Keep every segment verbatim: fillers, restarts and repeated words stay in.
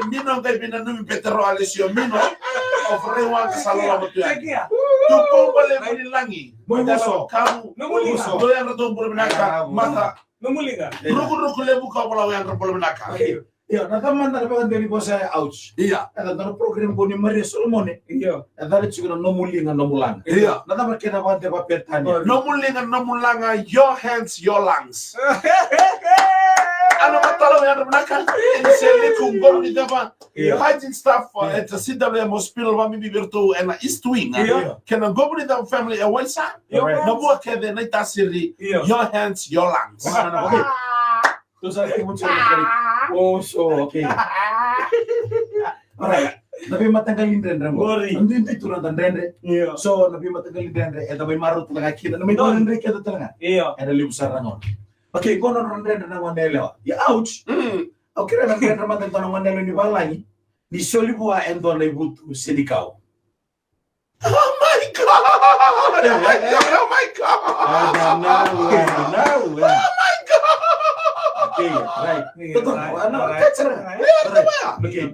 Mino qai veinanumi Petero Alesio Mino. O Freiwa ka sa loloma tu yani. Tukuba levu ni lagi. Mo i voso. Kamu. Nomu liga. Dou yadra dou bula vinaka. Mata. Nomu liga. Rukuruku levu ka vola o yadra bula vinaka. Okay. Io, na cava mada na vakadua ni vosa ya, ouch. Ia. E cava na program qo ni Maria Solomone. Io. E cava tiko na nomu liga, nomu laga. Ia. Na cava kena vakadua va Peritania. Nomu liga, nomu laga, your hands, your lungs. Ana matala o yadra vinaka. Ena seliku qo ni cava. Io. Hygiene staff, uh, at the C W M hospital, vamibi vei iratou ena East Wing, uh, io, kei na Qobuni Cava family e Waisa. Io. Na vua kece na itasiri, io, your hands, your lungs. Wow, okay. Tou sa kei mutu sa kei. Oh, so, okay. Alright. Na veimataqali dredre qo. Qori. Dui, dui tu na dredre. Io. So, na veimataqali dredre, eda mai marau tale ga kina. Na mai dredre keda tale ga. Io. Eda levu sara na gauna. Okay, qo na nodra dredre na gone yalewa. Ia, ouch. Mm. Au kerea na dredre mada e dua na gone yalewa ni valagi. Ni soli vua e dua na ivutu senikau. Oh my God! Oh my God! Oh my God! Oh my God! Oh my God! Okay, right. Toto, right, ano, right. Catch her. Right. Okay.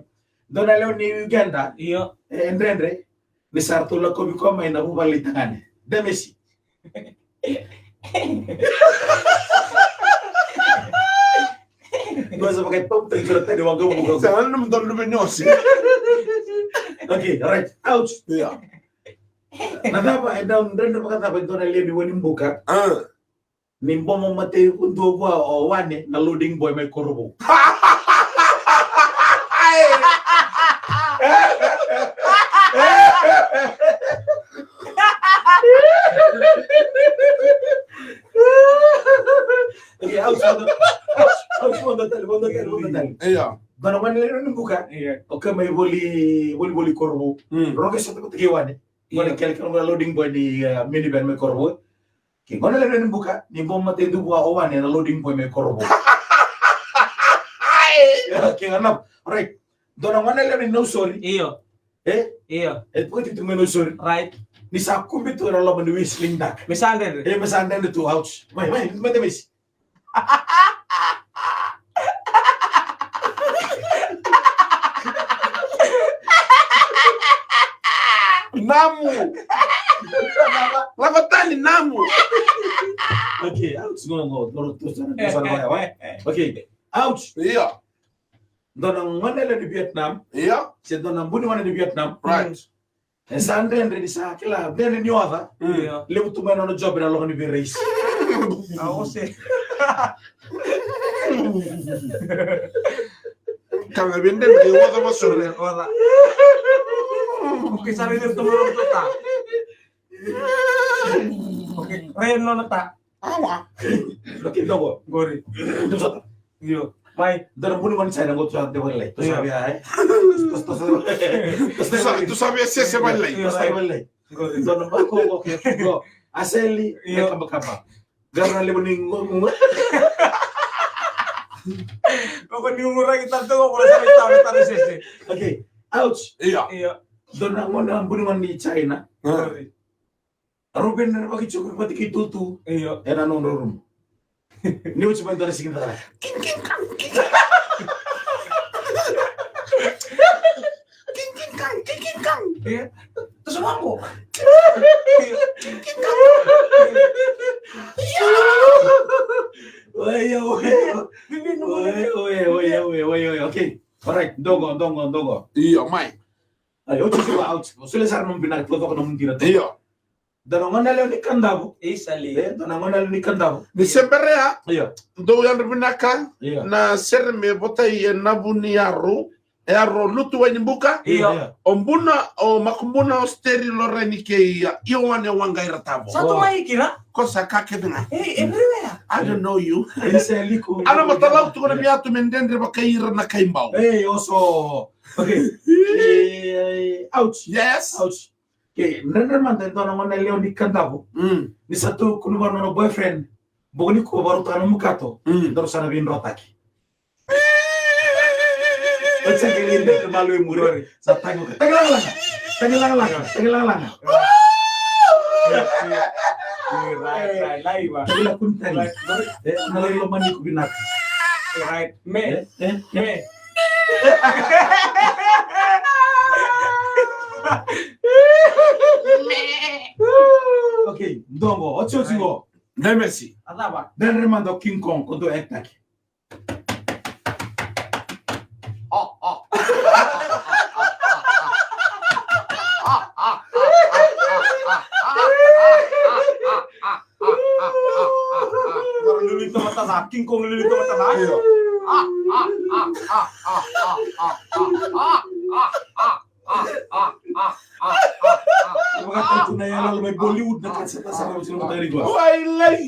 Dua na lewe ni Uganda. Io. E, dredre. Ni sa ratou lakovi koya mai na vuvale ni tagane. Demesi. Dua sa vakaipau tani tani waqavuka. Sa na mudon luve ni osi. Okay, right. Ouch. Yeah. Na cava, e dau dredre vakacava e dua na lewe ni Wainibuka. Ah. Ni bomo mate dua vua o Wane na loading boy mai Korovou. Okay, au sa, au sa, au sa, au sa, au sa, au sa, au sa, au sa. Io. Dua na gone lewe ni Wainibuka. Io. O koya mai voli, voli, voli Korovou. Mm. Roke sa tokotaki Wane. Io. Gone kelekele, gone loading boy ni, uh, minivan mai Korovou. Ke gone lewe ni Wainibuka, ni bomo mate dua vua o Wane na loading boy mai Korovou. Okay, enough. Alright. Dua na gone lewe ni Nausori. Io. E? Io. E, pukati tu mai Nausori. Right. Ni sa kube tu ena loma ni whistling duck. Me sa dredre. E, me sa dredre tu, ouch. Mai, mai, mai, mai. Namu. Lava tani, namu. Okay, ouch. Go, go, go, go, go, go, go. Okay, ouch. Io. Dua na gone lewe ni Vietnam. Io. Se dua na buni gone ni Vietnam. Right. E sa dredre ni sa kila, dredre ni oca. Mm. Io. Levu tu mai na nona job ena loma ni veiraisi. A, ose. Ka me vende ni oca vasore. Oca. Okay, sa vende tu mai na nona ta. Okay, rai nona ta. Awa. Okay, dogo. Qori. Io. Mai. Dua na buni gone ni China qo, tou sa via, e? Tou sa via, e? Tou sa, tou sa via sese mai lai. Tou sa via lai. Qori. Dua na bako qo, okay, qo. Aseli, io, e kabakaba. Qara na levu ni qo, qo. Qo ni nguraki tale tu qo, qo sa via tau, tau sese. Okay. Ouch. Io. Io. Dua na gone, buni gone ni China. Qori. Rau vei na vaki tiko vata kei tutu. Io. Ena nodra rumu. Ni oti mai dua na siga ni cakacaka. King, king, kang, king, kang. King, king, kang, king, king, kang. Io. Toso vaqo. King, king, kang. Io. Oi, oi, oi. Oi, oi, oi, oi, oi, oi. Okay. Alright, dogo, dogo, dogo. Io, mai. Ai, oti tiko, oti. Solia sara nomu vinaka, taucoko nomu dina. Io. Dua na gone yalewa ni Kadavu. Isa li. E, dua na gone yalewa ni Kadavu. Ni se berea. Io. Dou yadra vinaka. Io. Na sere me votai e Navu ni Yaro. E Yaro Lutu Wainibuka. Io. Io. O Buna, o Makubuna, o Steri Loreni kei, a, Ioane Waqaira Tavo. Sa tu mai kina? Ko sa ka kece ga. Hey, everywhere. I don't know you. Isa liku. Ana matalau tu kona mi atu me dredre vakai ira na kai bau. Hey, oso. Okay. Eh, ouch. Yes. Ouch. Ke, dredre mada e dua na gone yalewa ni Kadavu. Mm. Ni sa tukuna vua na nona boyfriend. Bogi nikua vakarautaka nomu kato. Mm. Daru sa na veidrotaki. Oti sa qai lai dredre malo i muri. Sa tagi, tagi lagalaga. Tagi lagalaga. Tagi lagalaga. Right, right, lai va. Tagi lagalaga. Right. E, na lai lomani iko vinaka. Right. Me. E, e, e. Me. Okay, dongo, otioti qo. Dai Messi. A cava? Dredre mada o King Kong, ko dou act-taki. Lulita mata ca, King Kong lulita mata ca. Io. Vakatau tu na yalo mai Bollywood na ka sa ta sa na visi na mataqali qo. Wailai.